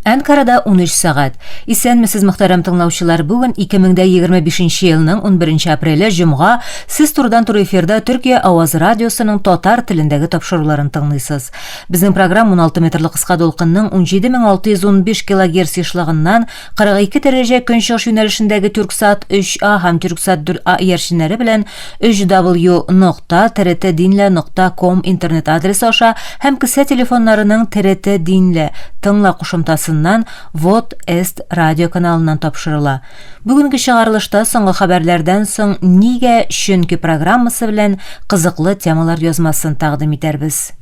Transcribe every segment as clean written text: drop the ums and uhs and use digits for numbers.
Әнкарада 13 сәгать. Исәнмесез, мөхтәрәм тыңлаучылар. Бүген 2025 елның 11 апреле, җомга. Сез турыдан-туры эфирда Төркия Аваз радиосының татар телендәге тапшыруларын тыңлыйсыз. Безнең программа 16 метрлы кыска дулкынның 17615 килогерц ешлыгыннан 42 дәрәҗә көнчыгыш юнәлешендәге Тюрксат 3А һәм Тюрксат 4А иярченнәре белән 3w.trtdinle.com интернет адресы аша һәм кесә телефоннарының TRT Dinle тыңла кушымтасыннан Вот Эст радио каналыннан тапшырыла. Бүгенге чыгарылышта соңгы хәбәрләрдән соң Нигә чөнки программасы белән кызыклы темалар язмасын тәкъдим итәрбез.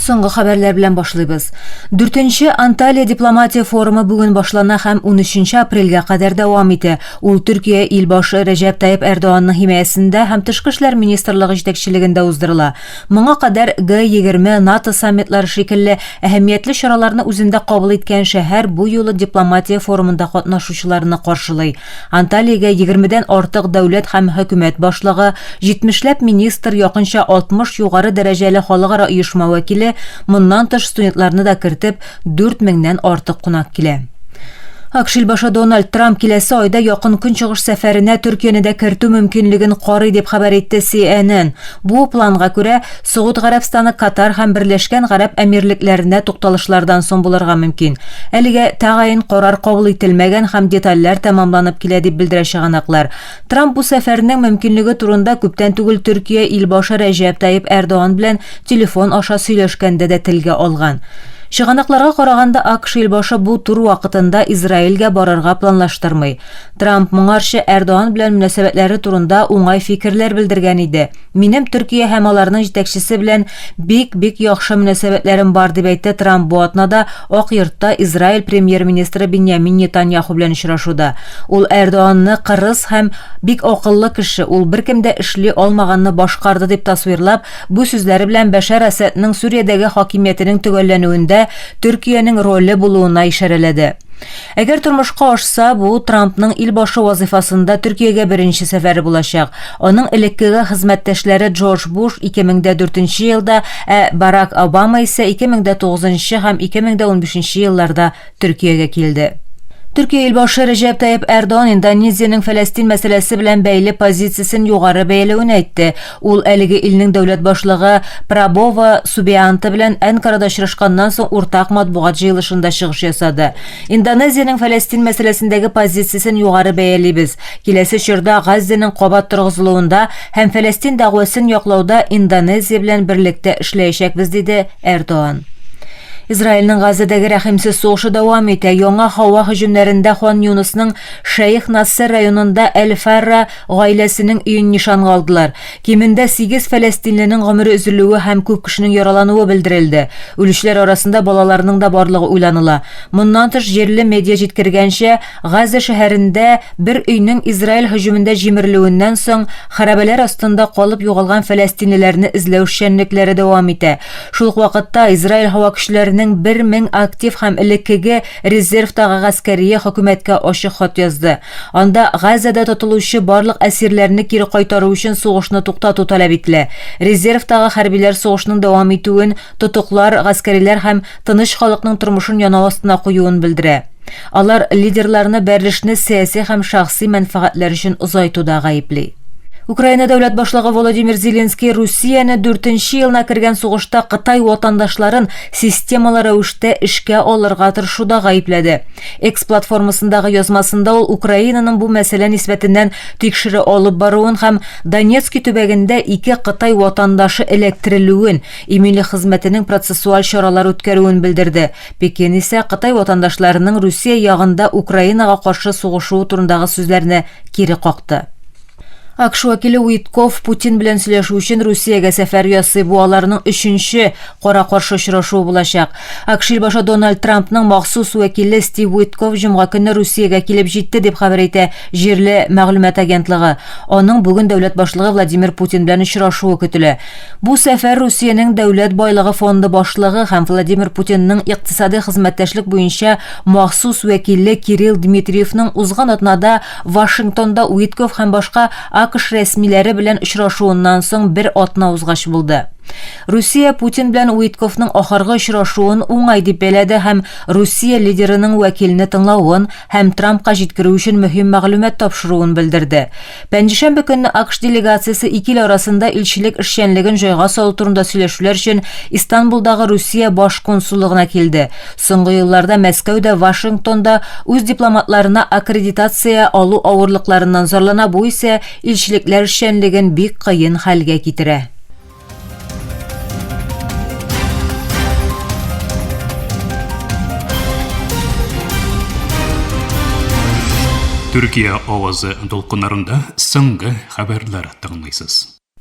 Соңгы хәбәрләр белән башлыйбыз. Дүртенче Анталия дипломатия форумы бүген башлана һәм 13 апрельгә кадәр дәвам итә. Ул Төркия илбашы Рәҗәп Тайып Эрдоганның химаясендә һәм Тышкы эшләр министрлыгы җитәкчелегендә уздырыла. Моңа кадәр Г-20, НАТО саммитлары шикелле әһәмиятле чараларны үзендә кабул иткән шәһәр бу юлы дипломатия форумында катнашучыларны каршылый. Анталиягә егермедән артык дәүләт һәм хөкүмәт башлыгы, җитмешләп министр, якынча 60 югары дәрәҗәле халыкара оешма вәкиле, моннан тыш студентларны да кертеп, дүрт меңнән артык кунак килә. АКШ илбашы Дональд Трамп киләсе айда Якын Көнчыгыш сәфәренә Төркияне дә кертү мөмкинлеген карый дип хәбәр итте CNN. Бу планга күрә, Согуд Гарәбстаны, Катар һәм Берләшкән Гарәп Әмирлекләренә тукталышлардан соң булырга мөмкин. Әлегә тәгаен карар кабул ителмәгән һәм детальләр тәмамланып килә дип белдерә чыганаклар. Трамп бу сәфәрнең мөмкинлеге турында күптән түгел Төркия илбашы Рәҗәп Тайип Эрдоган белән телефон аша сөйләшкәндә дә телгә алган. Чыганакларга караганда, АКШ илбашы бу тур вакытында Израильгә барырга планлаштырмый. Трамп моңарчы Эрдоган белән мөнәсәбәтләре турында уңай фикерләр белдергән иде. Минем Төркия һәм аларның җитәкчесе белән бик-бик яхшы мөнәсәбәтләрем бар, дип әйтте Трамп бу атнада Ак йортта Израиль премьер-министры Беньямин Нетаньяху белән очрашуда. Ул Эрдоганны кырыс һәм бик акыллы кеше, ул беркем дә эшли алмаганны башкарды дип тасвирлап, бу сүзләре белән Бәшәр Әсәднең Сүриядәге хакимиятенең төгәлләнүендә Төркиянең роле булуына ишарәләде. Әгәр тормышка ашса, бу Трампның ил башы вазыйфасында Төркиягә беренче сәфәре булачак. Аның элеккеге хезмәттәшләре Джордж Буш 2004 елда, ә Барак Обама исә 2009 һәм 2015 елларда Төркиягә килде. Төркия илбашы Рәҗәп Тайип Эрдоган Индонезиянең Фәләстин мәсьәләсе белән бәйле позициясен югары бәяләвен әйтте. Ул әлеге илнең дәүләт башлыгы Прабово Субианто белән Әнкарада очрашканнан соң уртак матбугат җыелышында чыгыш ясады. Индонезиянең Фәләстин мәсьәләсендәге позициясен югары бәялибез. Киләсе чорда Газзәнең кабат торгызылуында һәм Фәләстин дәгъвасын яклауда Индонезия белән берлектә эшләячәкбез, диде Эрдоган. Израильнең Газәдәге рәхимсез сугышы дәвам итә. Яңа һава һөҗүмнәрендә Хан Юнысның Шәех Нассер районында Әл-Фарра гаиләсенең өен нишанга алдылар. Кимендә 8 фәләстинленең гомере өзелүе һәм күп кешенең яралануы белдерелде. Үлүчеләр арасында балаларның да барлыгы уйланыла. Моннан тыш, җирле медиа җиткергәнчә, Газа шәһәрендә бер өйнең Израиль һөҗүмендә җимерелүеннән соң, хәрабәләр астында калып югалган фәләстинлеләрне эзләү эшчәнлекләре дәвам итә. Шул ук вакытта Израиль һава көчләренең 1000 актив һәм элеккеге резервтагы гаскәрие хөкүмәткә ачык хат язды. Анда Газада тотылучы барлык әсирләрне кире кайтару өчен сугышны туктату таләп ителә. Резервтагы хәрбиләр сугышның дәвам итүен, тотыклар, гаскәриләр һәм тыныч халыкның тормышын янау астына куюын белдерә. Алар лидерларны бәрелешне сәяси һәм шәхси мәнфәгатьләр өчен озайтуда гаепли. Украина дәүләт башлыгы Володимир Зеленский Русияне дүртенче елына кергән сугышта Кытай ватандашларын системалы рәвештә эшкә алырга тырышуда гаепләде. X платформасындагы язмасында ул Украинаның бу мәсьәлә нисбәтеннән тикшерү алып баруын һәм Донецки төбәгендә ике Кытай ватандашы эләктерелүен, иминлек хезмәтенең процессуаль чаралар үткәрүен белдерде. Пекин исә Кытай ватандашларының Русия ягында Украинага каршы сугышуы турындагы сүзләрне кире какты. АКШ вәкиле Уиткофф Путин белән сөйләшү өчен Русиягә сәфәр ясый. Бу аларның өченче кара-каршы очрашуы булачак. АКШ илбашы Дональд Трампның махсус вәкиле Стив Уиткофф җомга көнне Русиягә килеп җитте, дип хәбәр итә җирле мәгълүмат агентлыгы. Аның бүген дәүләт башлыгы Владимир Путин белән очрашуы көтелә. Бу сәфәр Русиянең Дәүләт байлыгы фонды башлыгы һәм Владимир Путинның икътисади хезмәттәшлек буенча махсус вәкиле Кирилл Дмитриевның узган атнада Вашингтонда Уиткофф һәм башка АКШ рәсмиләре белән очрашуыннан соң бер атна узгач булды. Русия Путин белән Уиткоффның ахыргы очрашуын уңай дип бәяләде һәм Русия лидерының вәкилне тыңлавын һәм Трампка җиткерү өчен мөһим мәгълүмат тапшыруын белдерде. Пәнҗешәмбе көнне АКШ делегациясе ике ил арасында илчелек эшчәнлеген җайга салу турында сөйләшүләр өчен Истанбулдагы Русия баш консуллыгына килде. Соңгы елларда Мәскәү дә, Вашингтон да үз дипломатларына аккредитация алу авырлыкларыннан зарлана, бу исә илчелекләр эшчәнлеген бик кыен хәлгә китерә. Төркия авазы дулкыннарында соңгы хәбәрләр тыңлыйсыз.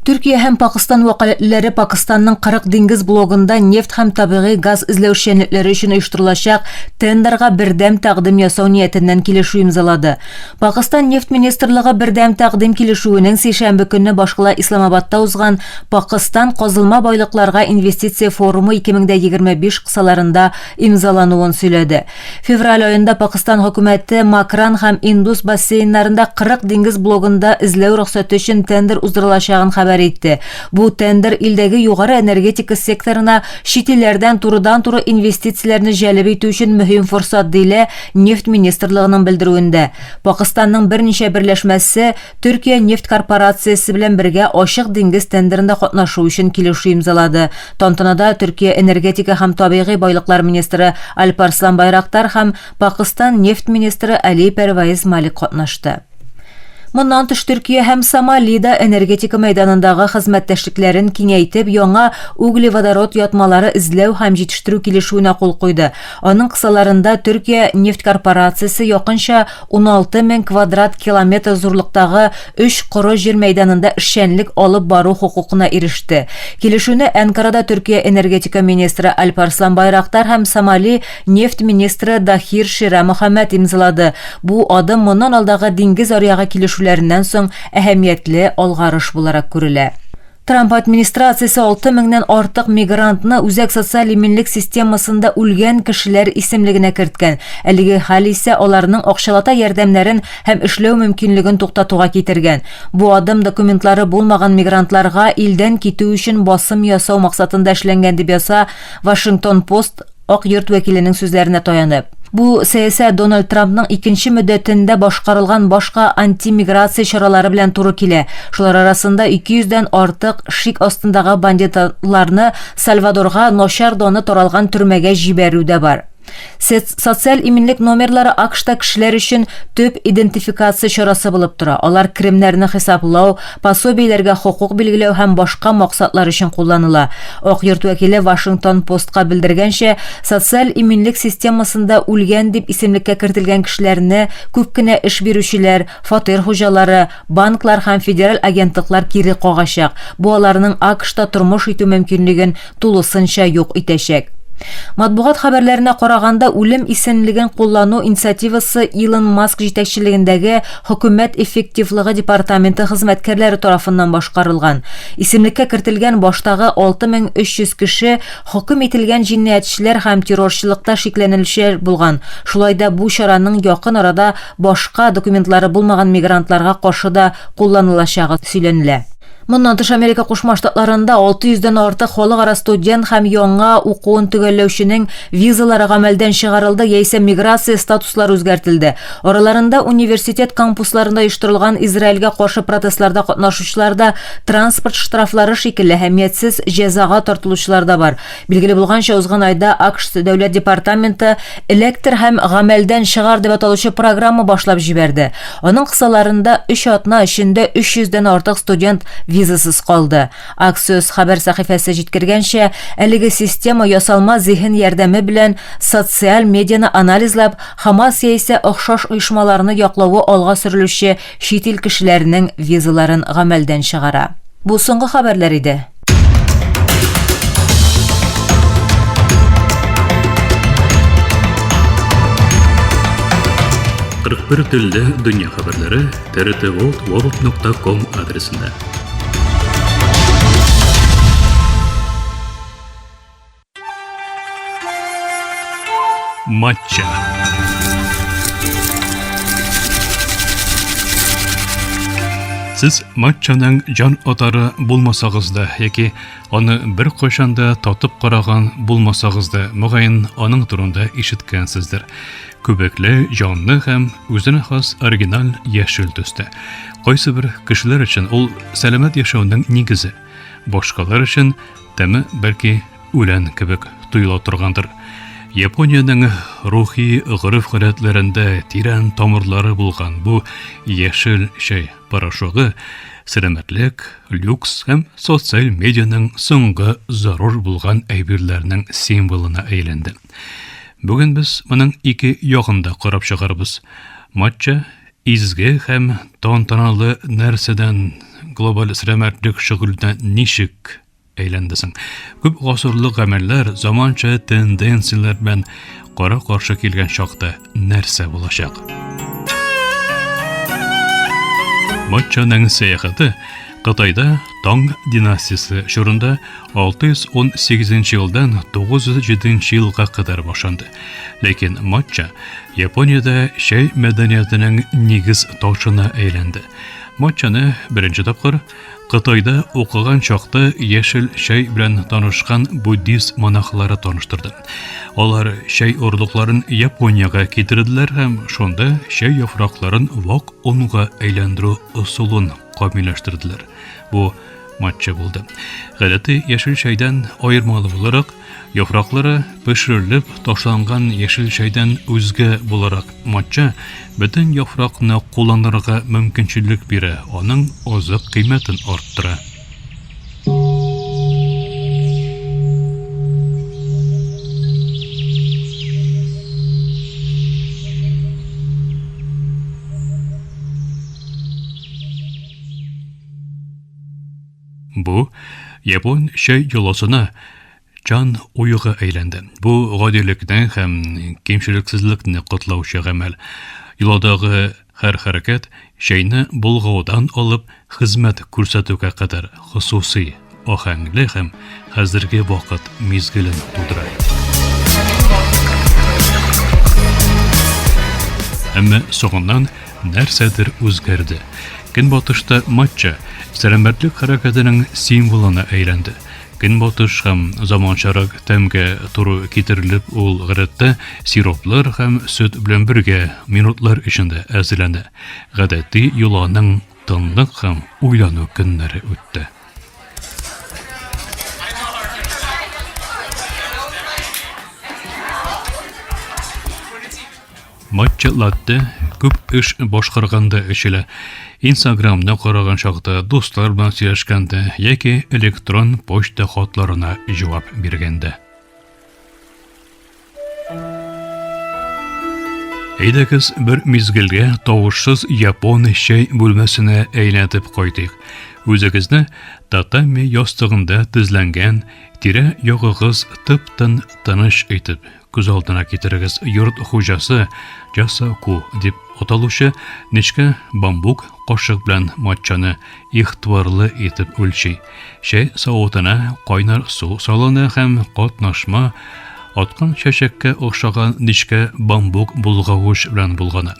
Төркия һәм Пакыстан вәкаләтлеләре Пакыстанның 40 диңгез блогында нефть һәм табигый газ эзләү эшчәнлекләре өчен оештырылачак тендерга бердәм тәкъдим ясау ниятеннән килешү имзалады. Пакыстан нефть министрлыгы бердәм тәкъдим килешүенең сишәмбе көнне башкала Исламабадта узган Пакыстан казылма байлыкларга инвестиция форумы 2025 кысаларында имзалануын сөйләде. Февраль аенда Пакыстан хөкүмәте Макран һәм Индус бассейннарында 40 диңгез блогында эзләү рөхсәте өчен тендер уздырылачагын хәбәр итте. Бу тендер илдәге югары энергетика секторына чит илләрдән турыдан-туры инвестицияләрне җәлеп итү өчен мөһим форсат, диелә Нефть министрлыгының белдерүендә, Пакыстанның берничә берләшмәсе Төркия нефть корпорациясе белән бергә ачык диңгез тендерында катнашу өчен килешү имзалады. Тантанада Төркия энергетика һәм табигый байлыклар министры Альпарслан Байрактар һәм Пакыстан нефть министры Али Пәрваиз Малик катнашты. Моннан тыш Төркия һәм Сомали да энергетика мәйданындагы хезмәттәшлекләрен киңәйтеп, яңа углеводород ятмалары эзләү һәм җитештерү килешүенә кул куйды. Аның кысаларында Төркия нефть корпорациясе якынча 16 мең квадрат километр зурлыктагы өч коры җир мәйданында эшчәнлек алып бару хокукына иреште. Килешүне Әнкарада Төркия энергетика министры Альпарслан Байрактар һәм Сомали нефть министры Дахир Шира Мөхәммәд имзалады. Бу адым моннан алдагы диңгез аръягы килешүләреннән соң әһәмиятле алгарыш буларак күрелә. Трамп администрациясе 6 меңнән артык мигрантны үзәк социаль иминлек системасында үлгән кешеләр исемлегенә керткән. Әлеге хәл исә аларның акчалата ярдәмнәрен һәм эшләү мөмкинлеген туктатуга китергән. Бу адым документлары булмаган мигрантларга илдән китү өчен басым ясау максатында эшләнгән, дип яза Вашингтон Пост Ак йорт вәкиленең сүзләренә таянып. Бу сәясәт Дональд Трампның икенче мөддәтендә башкарылган башка антимиграция чаралары белән туры килә. Шулар арасында 200 дән артык шик астындагы бандитларны Сальвадорга начар даны таралган төрмәгә җибәрү дә бар. Социаль иминлек номерлары АКШта кешеләр өчен төп идентификация чарасы булып тора. Алар керемнәрне хисаплау, пособиеләргә хокук билгеләү һәм башка максатлар өчен кулланыла. Ак йорт вәкиле Вашингтон Постка белдергәнчә, социаль иминлек системасында үлгән дип исемлеккә кертелгән кешеләрне күп кенә эш бирүчеләр, фатир хуҗалары, банклар һәм федераль агентлыклар кире кагачак. Бу аларның АКШта тормыш итү мөмкинлеген тулысынча юк итәчәк. Матбугат хәбәрләренә караганда, үлем исемлеген куллану инициативасы Илон Маск җитәкчелегендәге Хөкүмәт эффективлыгы департаменты хезмәткәрләре тарафыннан башкарылган. Исемлеккә кертелгән баштагы 6300 кеше хөкем ителгән җинаятьчеләр һәм террорчылыкта шикләнелүчеләр булган. Шулай да бу чараның якын арада башка документлары булмаган мигрантларга каршы да кулланылачагы сөйләнелә. Моннан тыш Америка Кушма Штатларында 600 дән артык халыкара студент һәм яңа укуын төгәлләүченең визалары гамәлдән чыгарылды яисә миграция статуслары үзгәртелде. Араларында университет кампусларында оештырылган Израильгә каршы протестларда катнашучылар да, транспорт штрафлары шикелле әһәмиятсез җәзага тартылучылар да бар. Билгеле булганча, узган айда АКШ Дәүләт департаменты Электр һәм гамәлдән чыгар дип аталучы программа башлап җибәрде. Аның кысаларында өч атна эчендә 300 дән артык студент визасыз калды. Axios хәбәр сәхифәсе җиткергәнчә, әлеге система ясалма зиһен ярдәме белән социаль медианы анализлап, Хамас яисә охшаш оешмаларны яклавы алга сөрелүче чит ил кешеләренең визаларын гамәлдән чыгара. Бу соңгы хәбәрләр иде. Кырык бер телдә дөнья хәбәрләре trtworld.com адресында. Матча. Сез матчаның җан атары булмасагыз да яки аны беркайчан да татып караган булмасагыз да, мөгаен, аның турында ишеткәнсездер. Күбекле, җанлы һәм үзенә хас оригиналь яшел төстә. Кайсыбер кешеләр өчен ул сәламәт яшәүнең нигезе. Башкалар өчен тәме бәлки үлән кебек тоела торгандыр. Япониянең рухи гореф-гадәтләрендә тирән тамырлары булган бу яшел чәй порошогы сәламәтлек, люкс һәм социаль медианың соңгы зарур булган әйберләрнең символына әйләнде. Бүген без моның ике ягын да карап чыгарбыз. Матча изге һәм тантаналы нәрсәдән глобаль сәламәтлек шөгыленә ничек әйләнде соң? Күп гасырлык гамәлләр заманча тенденцияләр белән кара-каршы килгән чакта нәрсә булачак? Матчаның сәяхәте Кытайда Таң династиясе чорында 618 елдан 907 елга кадәр башланды. Ләкин матча Япониядә чәй мәдәниятенең нигез ташына әйләнде. Матчаны беренче тапкыр Кытайда укыган чакта яшел чәй белән танышкан буддист монахлары таныштырды. Алар чәй орлыкларын Япониягә китерделәр һәм шунда чәй яфракларын вак онга әйләндерү ысулын камилләштерделәр. Бу матча булды. Гадәти яшел чәйдән аермалы буларак, яфраклары пешерелеп ташланган яшел чәйдән үзгә буларак, матча бөтен яфракны кулланырга мөмкинчелек бирә, аның азык кыйммәтен арттыра. Бу япон чәй йоласына чан уюга әйләнде. Бу гадилекне һәм кимчелексезлекне котлаучы гамәл. Йоладагы һәр хәрәкәт чәйне болгаудан алып хезмәт күрсәтүгә кадәр хосусый, аһәңле һәм хәзерге вакыт мизгелен тудыра. Әмма соңыннан нәрсәдер үзгәрде. Көнбатышта матча сәламәтлек хәрәкәтенең символына әйләнде. Көнбатыш һәм заманчарак тәмгә туры китерелеп, ул гадәттә сироплар һәм сөт белән бергә минутлар эчендә әзерләнә. Гадәти йоланың тынлык һәм уйлану көннәре үтте. Матча латте күп эш башкарганда эчелә. Инстаграмны караган чакта, дуслар белән сөйләшкәндә яки электрон почта хатларына җавап биргәндә. Әйдәгез бер мизгелгә тавышсыз япон чәй бүлмәсенә әйләнеп кайтыйк. Үзегезне татами ястыгында тезләнгән, тирә-ягыгыз тып-тын тыныч итеп Күз алдына китерегез, йорт хуҗасы Джасаку дип аталучы нечкә бамбук кашык белән матчаны игътибарлы итеп үлчи. Чәй савытына кайнар су салына һәм катнашма аткан чәчәккә охшаган нечкә бамбук болгавыч белән болгана.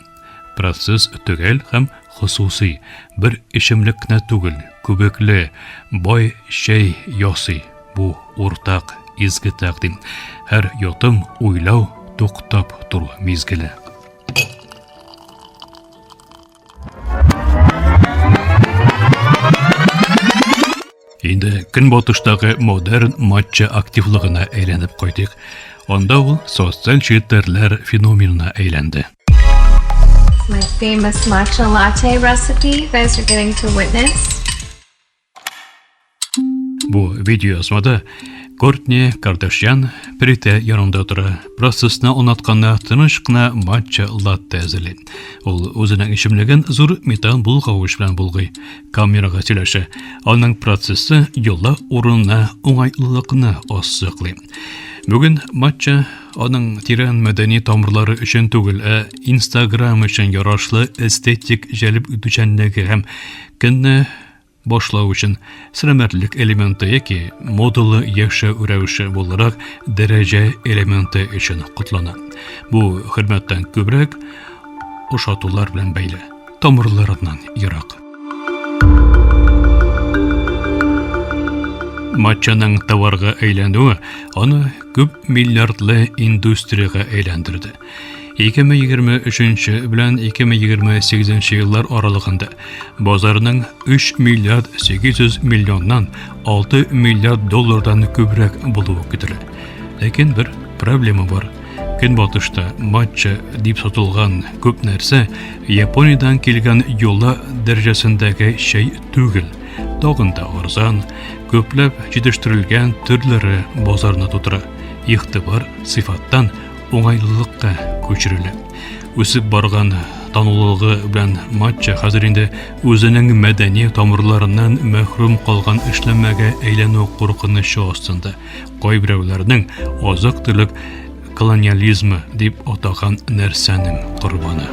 Процесс төгәл һәм хосусый, бер эчемлек кенә түгел, күбекле, бай чәй ясый. Бу уртак изге тәкъдим. Һәр йотым уйлау, туктап тору мизгеле. Инде көнбатыштагы модерн матча активлыгына әйләнеп кайтыйк. Анда ул социаль челтәрләр феноменына әйләнде. My famous matcha latte recipe you guys are getting to witness. Бу видеоязмада Кортни Кардашьян плитә янында утыра. Процессны аңлатканда тыныч кына матча латте әзерли. Ул үзенең эчемлеген зур металл булгавыч белән булгый. Камерага сөйләшә. Аның процессы йола урынына уңайлылыкны ассызыклый. Бүген матча аның тирән мәдәни тамырлары өчен түгел, ә Инстаграм өчен ярашлы эстетик җәлеп итүчәнлеге һәм көнне башлау өчен сәламәтлек элементы яки модалы яшәү рәвеше буларак дәрәҗә элементы өчен котлана. Бу хөрмәттән күбрәк ошатулар белән бәйле, тамырларыннан ерак. Матчаның товарга әйләнүе аны күп миллиардлы индустриягә әйләндерде. 2023 белән 2028 еллар аралыгында базарның 3 миллиард 800 миллионнан 6 миллиард доллардан күбрәк булуы көтелә. Ләкин бер проблема бар. Көнбатышта матча дип сатылган күп нәрсә Япониядән килгән йола дәрәҗәсендәге чәй түгел. Тагын да арзан, күпләп җитештерелгән төрләре базарны тутыра. Игътибар сыйфаттан уңайлылыкка күчерелә. Үсеп барган танулыгы белән матча хәзер инде үзенең мәдәни тамырларыннан мәхрүм калган эшләнмәгә әйләнү куркынычы астында. Кайберәүләрнең азык-төлек колониализмы дип атаган нәрсәнең корбаны.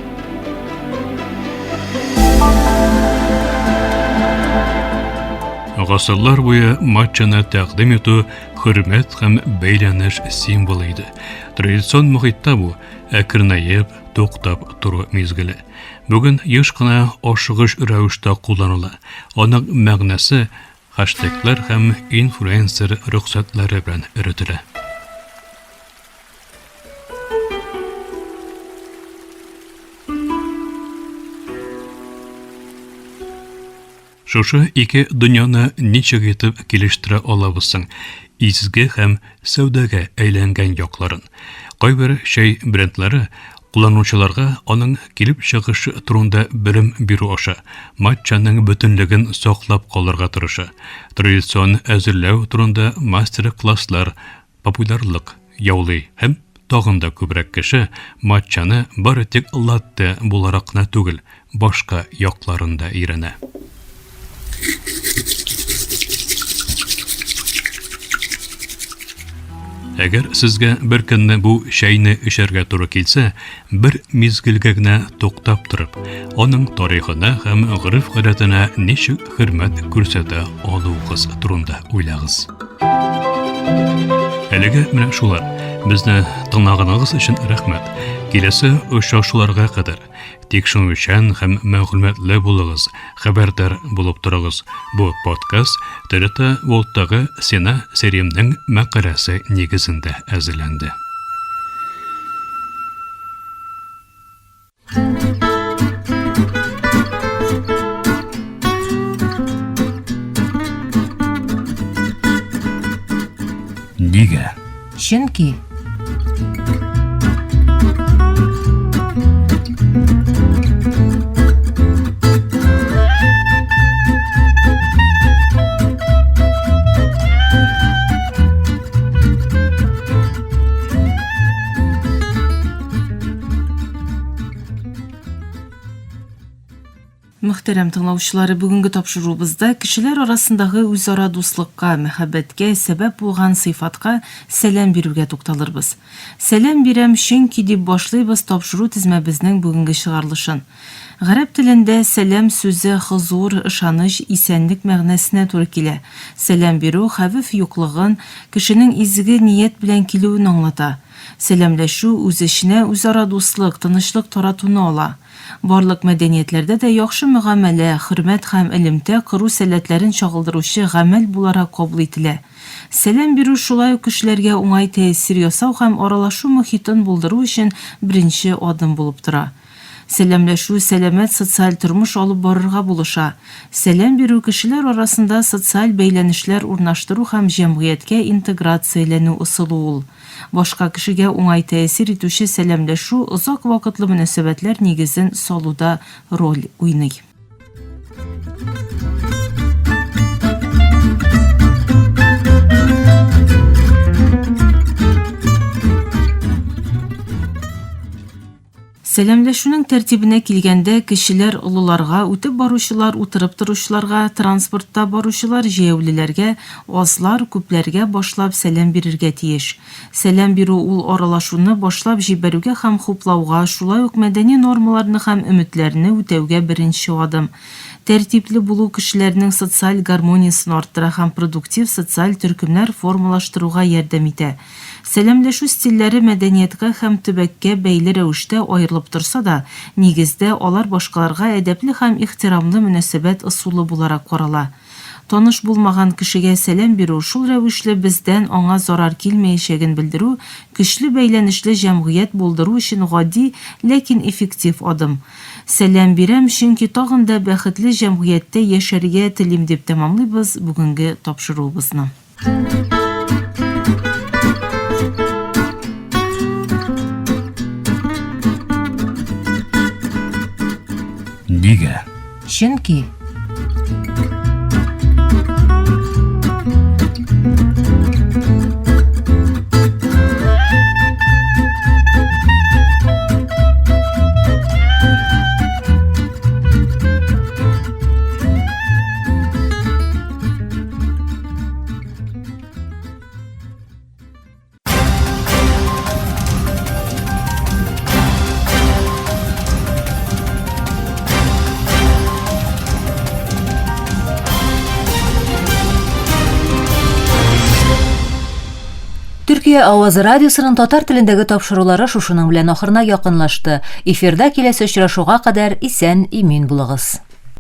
Гасырлар буе матчаны тәкъдим итү хөрмәт һәм бәйләнеш символы иде. Традицион мохиттә бу әкренәеп, туктап тору мизгеле. Бүген еш кына ашыгыч рәвештә кулланыла. Аның мәгънәсе Хэштеглар һәм инфлюенсер рөхсәтләре белән өретелә. Шушы ике дөньяны ничек итеп килештерә алабыз соң? Изге һәм сәүдәгә әйләнгән якларын. Кайбер чәй брендлары Кулланучыларга аның килеп чыгышы турында белем бирү аша матчаның бөтенлеген саклап калырга тырыша. Традицион әзерләү турында мастер-класслар популярлык яулый һәм тагын да күбрәк кеше матчаны бары тик латте буларак кына түгел, башка якларын да өйрәнә. Әгәр сезгә бер көнне бу чәйне эчәргә туры килсә, бер мизгелгә генә туктап торып, аның тарихына һәм гореф-гадәтенә ничек хөрмәт күрсәтә алуыгыз турында уйлагыз. Әлегә менә шулар. Безне тыңлаганыгыз өчен рәхмәт. Киләсе очрашуларга кадәр. Тикшерүчән һәм мәгълүматлы булыгыз, хәбәрдар булып торыгыз. Бу подкаст Терета Волттагы Сена Серимнең мәкаләсе нигезендә әзерләнде. Нигә? Чөнки Мөхтәрәм тыңлаучылар, бүгенге тапшыруыбызда кешеләр арасындагы үзара дуслыкка, мәхәббәткә сәбәп булган сыйфатка сәлам бирүгә тукталырбыз. Сәлам бирәм, чөнки дип башлыйбыз тапшыру тезмәбезнең бүгенге чыгарылышын. Гарәп телендә сәлам сүзе хозур, ышаныч, исәнлек мәгънәсенә туры килә. Сәлам бирү хәвеф юклыгын, кешенең изге ният белән килүен аңлата. Сәламләшү үз эченә үзара дуслык, тынычлык таратуны ала. Барлык мәдәниятләрдә дә яхшы мөгамәлә, хөрмәт һәм элемтә кору сәләтләрен чагылдыручы гамәл буларак кабул ителә. Сәлам бирү шулай ук кешеләргә уңай тәэсир ясау һәм аралашу мохитын булдыру өчен беренче адым булып тора. Сәламләшү сәламәт социаль тормыш алып барырга булыша. Сәлам бирү кешеләр арасында социаль бәйләнешләр урнаштыру һәм җәмгыятькә интеграцияләнү ысулы ул. Башка кешегә уңай тәэсир итүче сәламләшү озак вакытлы мөнәсәбәтләр нигезен салуда роль уйный. Сәламләшүнең тәртибенә килгәндә, кечеләр олыларга, үтеп баручылар утырып торучыларга, транспортта баручылар җәяүлеләргә, азлар, күпләргә башлап сәлам бирергә тиеш. Сәлам бирү ул аралашуны башлап җибәрүгә һәм хуплауга, шулай ук мәдәни нормаларны һәм өметләрне үтәүгә беренче адым. Тәртипле булу кешеләрнең социаль гармониясен арттыра һәм продуктив социаль төркемнәр формалаштыруга ярдәм итә. Сәламләшү стильләре мәдәниятка һәм төбәккә бәйле рәвештә аерылып торса да, нигездә, алар башкаларга әдәпле һәм ихтирамлы мөнәсәбәт ысулы буларак карала. Таныш булмаган кешегә сәлам бирү, шул рәвешле бездән аңа зарар килмәячәген белдерү, көчле бәйләнешле җәмгыять булдыру өчен гади, ләкин эффектив адым. Сәлам бирәм, чөнки тагын да бәхетле җәмгыятьтә яшәргә телим, дип тәмамлыйбыз бүгенге тапшыруыбызны. Нигә? Чөнки Төркия авазы радиосының татар телендәге тапшырулары шушының белән ахырына якынлашты. Эфирда киләсе очрашуга кадәр исән-имин булыгыз.